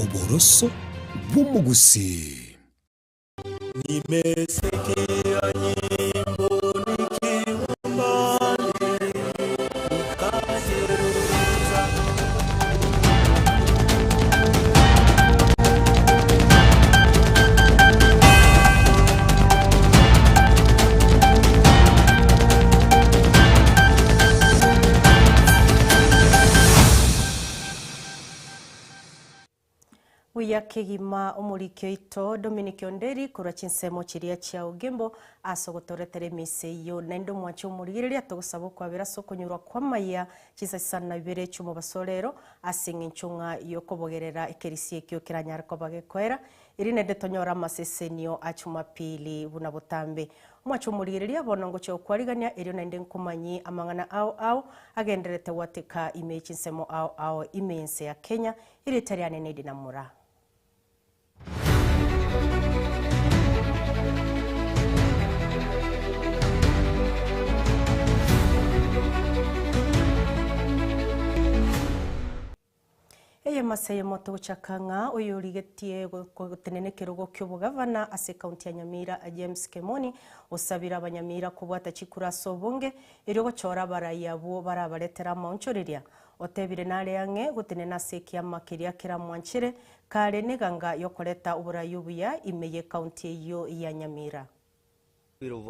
Oboroso bw'omugusi. Nimesikia nyimbo nikiwa mbali, nikajiuliza. Buya kegima omurikio ito Dominic Onderi kurwa chinsemo chiria chia Ogembo asogotoretere emiseyo naende omwanchi omorigereria togosaba okwabera ase okonyurwa kwa maya chinsa na ibere chumo basorero ase eng'encho ng'a yokobogerera ekerisi ekio keranyare koba gekoera eri nende tonyora amasesenio a Jumapili buna botambe. Omwanchi omorigereria bono ngocha okwarigania erio naende nkomanyi amang'ana ao ao agenderete gwateka ime chinsemo ao ao ime ense ya Kenya eri etari nene na mura. Eye maseye moto chakanga oyorigetie gotenene kerogo ky'obugavana ase kaunti ya Nyamira James Kemoni osabira abanyamira kubwata chikura sobonge erio gochora baraiya bo barabaretera amaonchoreria otebire nare ang'e gotenena ase ekiama keria kera mwanchere kare neganga yokoreta oburayi obuya ime ye kaunti eyo ya Nyamira.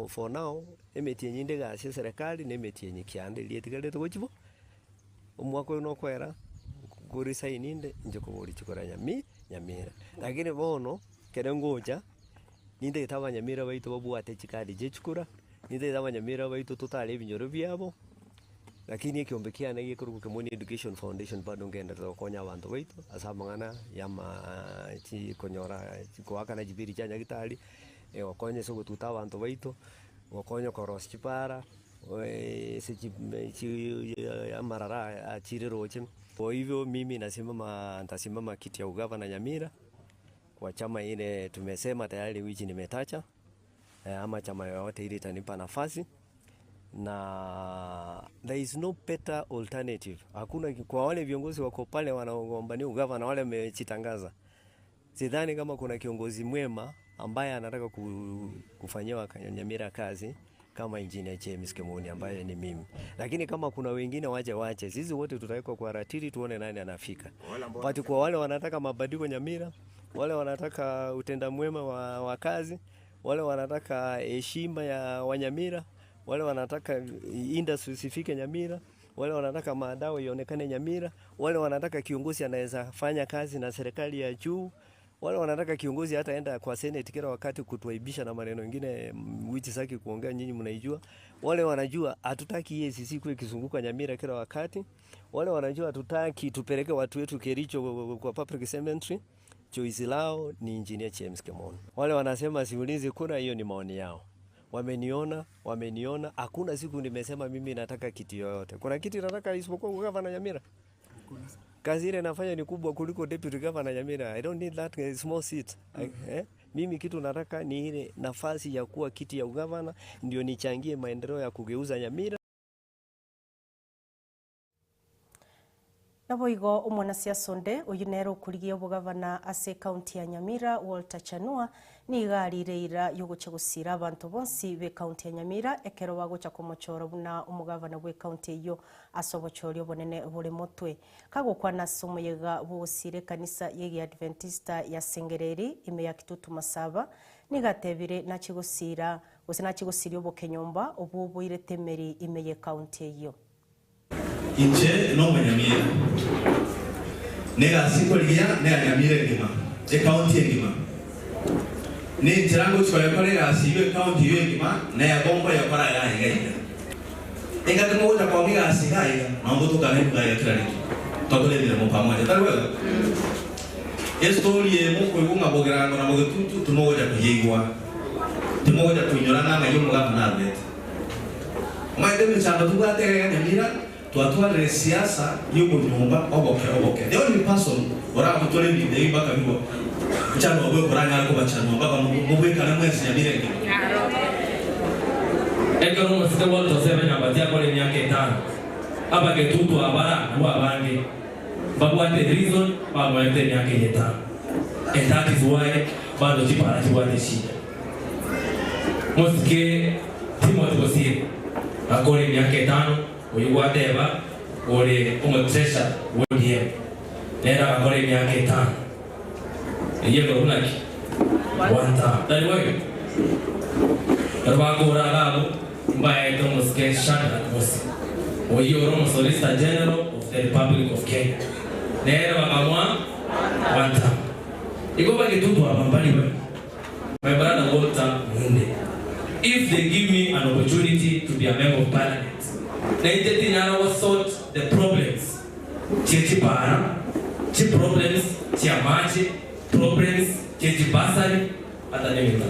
For now emeti enyinde gase serikali nemeti enye kiande rietigarete gochibo omwaka oyo nokwera kuri saini nje kuburi chikora Nyamira lakini bono kere ngocha ninde taba Nyamira baitu babwate chikadi je chikura ninde taba Nyamira baitu totale ebinyoro byabo lakini ekiombe kiane gikurugu Kemoni Education Foundation bado ngenda tokonya abantu baitu asa mang'ana yama chikonyora chikoakana chibiri cha nyagitari okonye so gotuta abantu baitu okonye koros chipara amarara achiriroche. Kwa hivyo mimi nasimama, nitasimama kiti ya ugavana Nyamira kwa chama ile tumesema tayari wiki nimetacha ama chama yoyote ile itanipa nafasi, na there is no better alternative. Hakuna kwa wale viongozi wako pale wanaogombania ugavana wale wamejitangaza, sidhani kama kuna kiongozi mwema ambaye anataka kufanyia Nyamira kazi kama Engineer James Kemoni ambaye ni mimi. Lakini kama kuna wengine wache, sisi wote tutawekwa kwa ratili tuone nani anafika. But kwa wale wanataka mabadiliko Nyamira, wale wanataka utenda mwema wa kazi, wale wanataka heshima ya Wanyamira, wale wanataka industry isifike Nyamira, wale wanataka maadao ionekane Nyamira, wale wanataka kiongozi anaweza fanya kazi na serikali ya juu, wale wanataka kiongozi hata enda kwa Senate kila wakati kutuaibisha na maneno mengine which saki kuongea, nyinyi mnaijua. Wale wanajua hatutaki EACC kuwe kizunguka Nyamira kila wakati. Wale wanajua hatutaki tupeleke watu wetu Kericho kwa public cemetery. Choice lao ni Engineer James Kemoni. Wale wanasema siulizi kura, hiyo ni maoni yao. Wameniona, hakuna siku nimesema mimi nataka kiti yoyote. Kuna kiti nataka isipokuwa gavana Nyamira. Kazi ile nafanya ni kubwa kuliko deputy governor Nyamira. I don't need that small seat. Mimi kitu nataka ni ile nafasi ya kuwa kiti ya ugavana ndio nichangie maendeleo ya kugeuza Nyamira. Naboigo omwanasiasa onde oyu nere okurigia obogavana ase kaunti ya Nyamira Walter Chanua niga arire yogocha gosira abantu bonsi be kaunti ya Nyamira ekero bagocha komochora buna omogavana bwe kaunti eyo ase obochori obonene bore motwe kagokwana ase omoyega bogosire kanisa ye Adventista ya Sengereri ime ya Kitutu Masaba nigatebire nachigosira gose nachigosiria obokenyomba obwo boirete emeri ime ye kaunti eyo. Inche no Nyamira nega sikoligia nega Nyamira ngima e county ngima ni chirango chwa kore ga siwe county yo ngima na ya bombo ya kora ya iga inga tumo kwa ngiga siga iga mambo to kana iga ya kila kitu tokole bila mo pamoja tarwe story ye mo ko ngunga bogerango na bogetutu tumoja kuyigwa tumoja kunyorana na yo muga na bet maende mchando tugate Nyamira twatware siasa yuko nyumba oboke the only person ora kutore bide baka bibo chano obwe koranya ko bachano baka mubwe kana mwezi Nyamira ngi eko no mfite Walter Seven abatia kole myaka etano abagetutu abara nabo abange Babwate reason babwate miaka 5. And that is why bado chipara chibwate shida. Mosike Timothy Bosire akore miaka 5 oyugwateba ore omutresha ODM. Nera akore miaka 5. Yego unaki. One time. That way. Rabakora gabo mbaye Mosike Shadrack Mosi. Oyoro Solicitor General of the Republic of Kenya. Nera bakamwa one time. Iko bagitutu abambali we. My brother Walter Munde. If they give me an opportunity to be a member of parliament, then sort the problems. Chechipara, chi problems, chiamachi, problems, chechibasari, atanemi.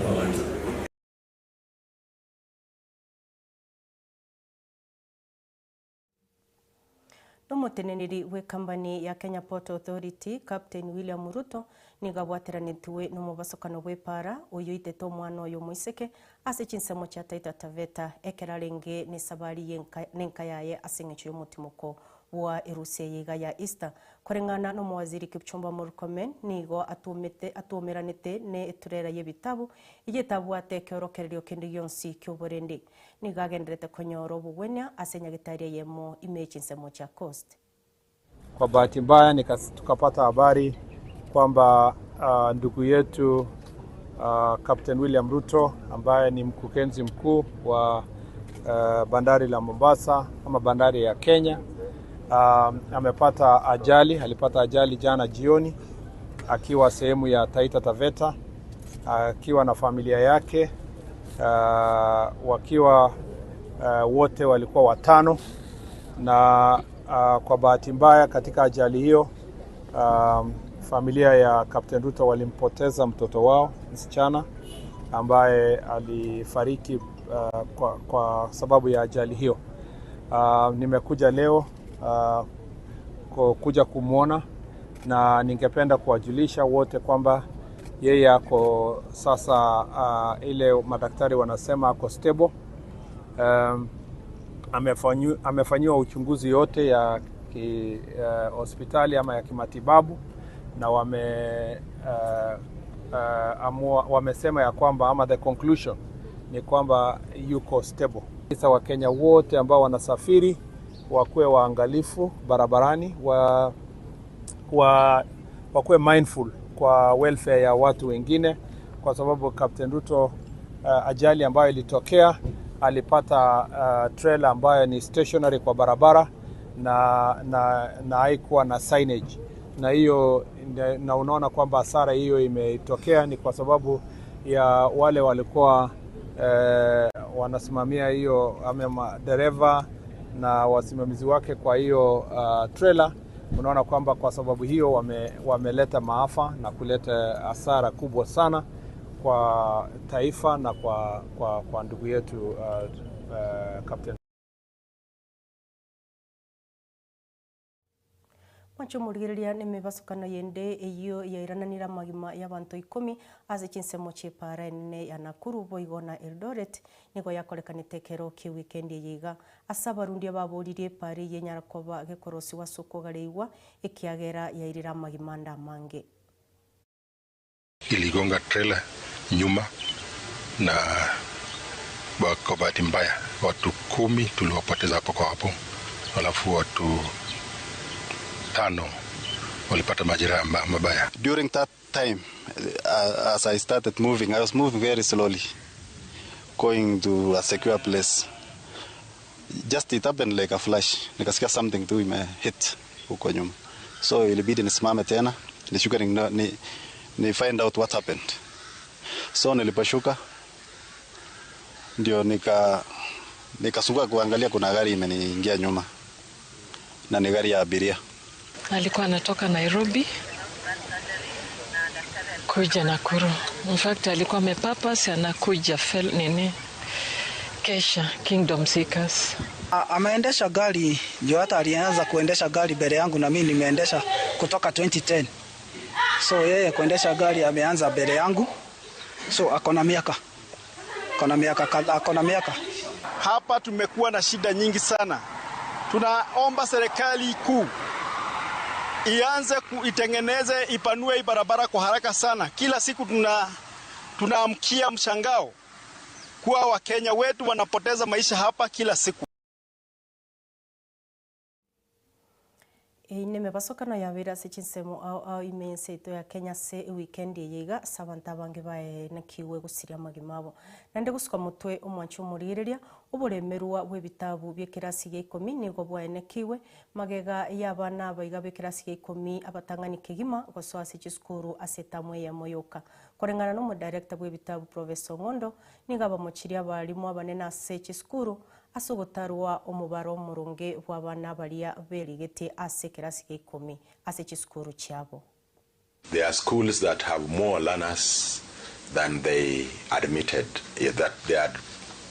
Nomuteneneri we company ya Kenya Port Authority Captain William Ruto nigabwateranitiwe nomubasokano bw'epara oyo itete omwana oyo moiseke ase chinsemo chia Taita Taveta ekerarenge ne sabari nenka yaye ase eng'encho y'omotimoko wa erusia yiga ya Easter koreng'ana n'omowaziri Kipchumba Murkomen nigo atuomeranete ne eturera y'ebitabu egetabwate ekeorokererio kende gionsi kioborende nigo agenderete konyora obogwenia ase nyagetari yemo ime chinsemo chia Coast. Kwa bahati mbaya tukapata habari kwamba ndugu yetu Captain William Ruto ambaye ni mkurugenzi mkuu wa bandari la Mombasa ama bandari ya Kenya amepata ajali. Alipata ajali jana jioni akiwa sehemu ya Taita Taveta akiwa na familia yake, wakiwa wote walikuwa watano, na kwa bahati mbaya katika ajali hiyo familia ya Captain Ruto walimpoteza mtoto wao msichana ambaye alifariki kwa sababu ya ajali hiyo. Nimekuja leo kuja kumuona na ningependa kuwajulisha wote kwamba yeye ako sasa, ile madaktari wanasema ako stable. Amefanyiwa uchunguzi yote ya hospitali ama ya kimatibabu na wamesema ya kwamba ama the conclusion ni kwamba yuko stable. Sasa Wakenya wote ambao wanasafiri wakuwe waangalifu barabarani, wakuwe mindful kwa welfare ya watu wengine, kwa sababu Captain Ruto ajali ambayo ilitokea alipata trailer ambayo ni stationary kwa barabara na haikuwa na signage, na hiyo na unaona kwamba hasara hiyo imetokea ni kwa sababu ya wale walikuwa wanasimamia hiyo ama dereva na wasimamizi wake kwa hiyo trailer. Unaona kwamba kwa sababu hiyo wameleta maafa na kuleta hasara kubwa sana kwa taifa na kwa ndugu yetu Captain. Mwacho nimebasukano yende eyo yairananira magima y'abantu 10 ase chinsemo chepara ene ya Nakuru boigo na Eldoret nigo yakorekanite kero ki weekend yiga asabarundi ababoririe pari yenyarakoba gekorosi wasoko gareigwa ekiagera yairira magima ndamange. Iligonga trailer nyuma na kwa bahati mbaya watu 10 tuliwapoteza hapo kwa hapo, alafu watu 5 walipata majeraha mabaya. During that time, as I started moving, I was moving very slowly, going to a secure place. Just it happened like a flash. Nikasikia something tu ime hit huko nyuma. So ilibidi nisimame tena, nishuke ni find out what happened. So niliposhuka ndio nikasuka kuangalia kuna gari imeniingia nyuma na ni gari ya abiria. Alikuwa anatoka Nairobi kuja Nakuru. In fact alikuwa amepapas anakuja Kesha Kingdom Seekers. Ameendesha gari ndio hata alianza kuendesha gari mbele yangu na mimi nimeendesha kutoka 2010. So yeye kuendesha gari ameanza mbele yangu. So akona miaka. Akona miaka. Hapa tumekuwa na shida nyingi sana. Tunaomba serikali kuu Ianze itengeneze, ipanue hii barabara kwa haraka sana. Kila siku tunaamkia mshangao kuwa Wakenya wetu wanapoteza maisha hapa kila siku. Eine mebasokano ya wira se chinsemo au au imense ito ya Kenya se weekend yeyiga sabanta bange bae nakiwe gusiria magimabo nande gusuka mutwe omwancho murireria oburemerwa bw'ebitabu by'ekirasi gya 10 nigo bwaenekiwe magega y'abana baiga b'ekirasi gya 10 abatangani kegima gosoa ase chisukuru ase tamwe ya moyoka korengana no director bw'ebitabu Professor Ngondo niga bamochiria abarimu abanene ase chisukuru asogotarwa omubaro omurunge bw'abana baria berigete ase kirasi gya 10 ase chisukuru chiabo. There are schools that have more learners than they admitted, that they had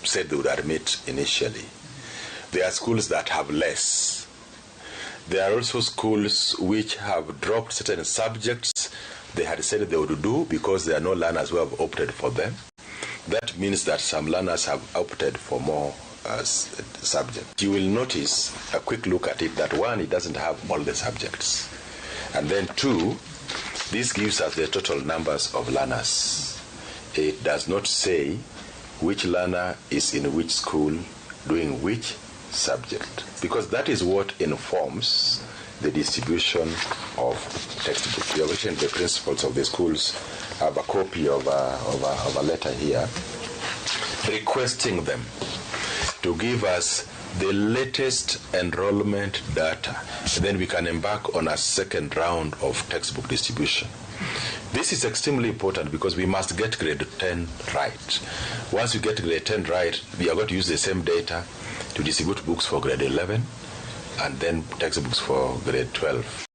said they would admit initially. There are schools that have less. There are also schools which have dropped certain subjects they had said they would do because there are no learners who have opted for them. That means that some learners have opted for more subjects. You will notice, a quick look at it, that one, it doesn't have all the subjects. And then two, this gives us the total numbers of learners. It does not say which learner is in which school doing which subject, because that is what informs the distribution of textbooks. We have written the principals of the schools have a copy of a letter here requesting them to give us the latest enrollment data. And then we can embark on a second round of textbook distribution. This is extremely important because we must get grade 10 right. Once you get grade 10 right, we are going to use the same data to distribute books for grade 11 and then textbooks for grade 12.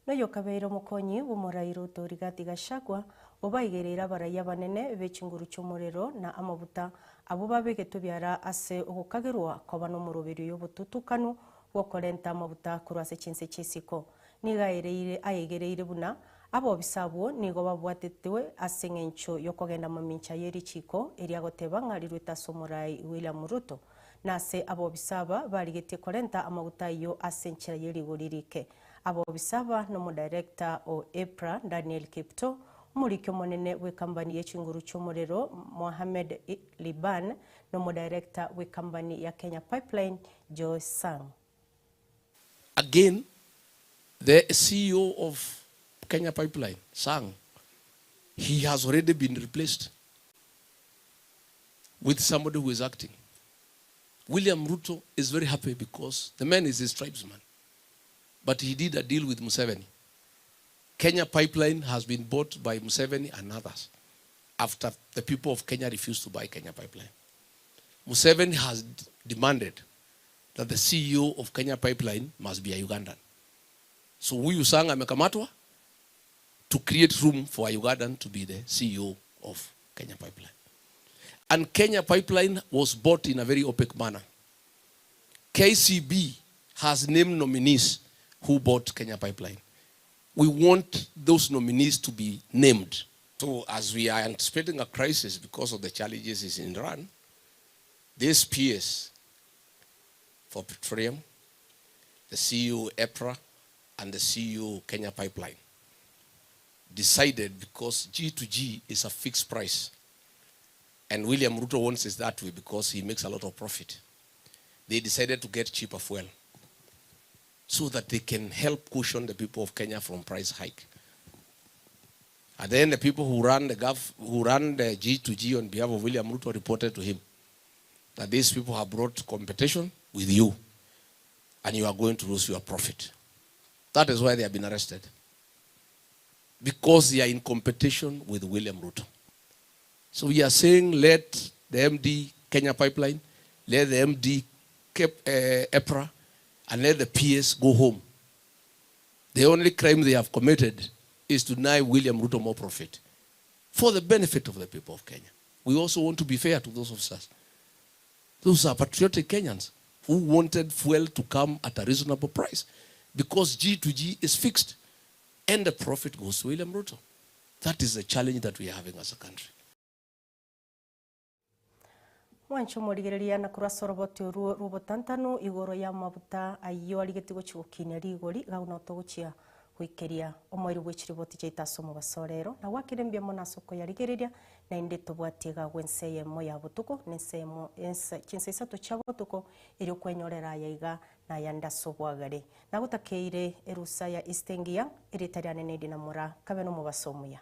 Noyo kabeiro mukonyi w'umurairo Rigathi Gachagua obaigerera baraya banene b'echinguru cy'omurero na amabuta abo babegeto byara ase ogukagerwa koba no murubiri y'obututukanu wokorenta amabuta kurwase chinse chisiko nigaereire ayegereire buna abo bisabwo nigo babwatetewe ase ng'encho yokogenda mamincha yerichiko eriagoteba ng'arirwe tasomorai William Ruto nase abo bisaba barigetie korenta amabuta yo ase nchera yerigoririke. Abo bisaba no mo director o EPRA Daniel Kipto omurikio monene we company yechinguru cy'omurero Mohamed Liban no mo director we company ya Kenya Pipeline Joe Sang. Again, the CEO of Kenya Pipeline, Sang, he has already been replaced with somebody who is acting. William Ruto is very happy because the man is his tribesman. But he did a deal with Museveni. Kenya Pipeline has been bought by Museveni and others after the people of Kenya refused to buy Kenya Pipeline. Museveni has demanded that the CEO of Kenya Pipeline must be a Ugandan. So huyu Sang amekamatwa to create room for a Ugandan to be the CEO of Kenya Pipeline. And Kenya Pipeline was bought in a very opaque manner. KCB has named nominees who bought Kenya Pipeline. We want those nominees to be named. So as we are anticipating a crisis because of the challenges in Iran, this PS for petroleum, the CEO EPRA, and the CEO Kenya Pipeline decided, because G2G is a fixed price, and William Ruto wants it that way because he makes a lot of profit, they decided to get cheaper fuel so that they can help cushion the people of Kenya from price hike. And then the people who run the G2G on behalf of William Ruto reported to him that these people have brought competition with you and you are going to lose your profit. That is why they have been arrested. Because they are in competition with William Ruto. So we are saying let the MD Kenya Pipeline, let the MD EPRA, and let the PS go home. The only crime they have committed is to deny William Ruto more profit for the benefit of the people of Kenya. We also want to be fair to those officers. Those are patriotic Kenyans who wanted fuel to come at a reasonable price because G2G is fixed and the profit goes to William Ruto. That is the challenge that we are having as a country. Mwancho morigereria na kurasa roboti oruo rubotantanu igoro ya mabuta ayo arigeti gochigokinya rigori gauna togochia gwikeria omoiru bwechiriboti chaitasomo basorero na gwakire mbia mona soko yarigereria na inde tobwatie gagwe enseyemo ya botuko na enseyemo chinsa isato chia botuko eri okwenyorera yaiga na yanda sobwagare nagutakeire erusa ya istengia eritariane nedi na mura kabe no mubasomuya.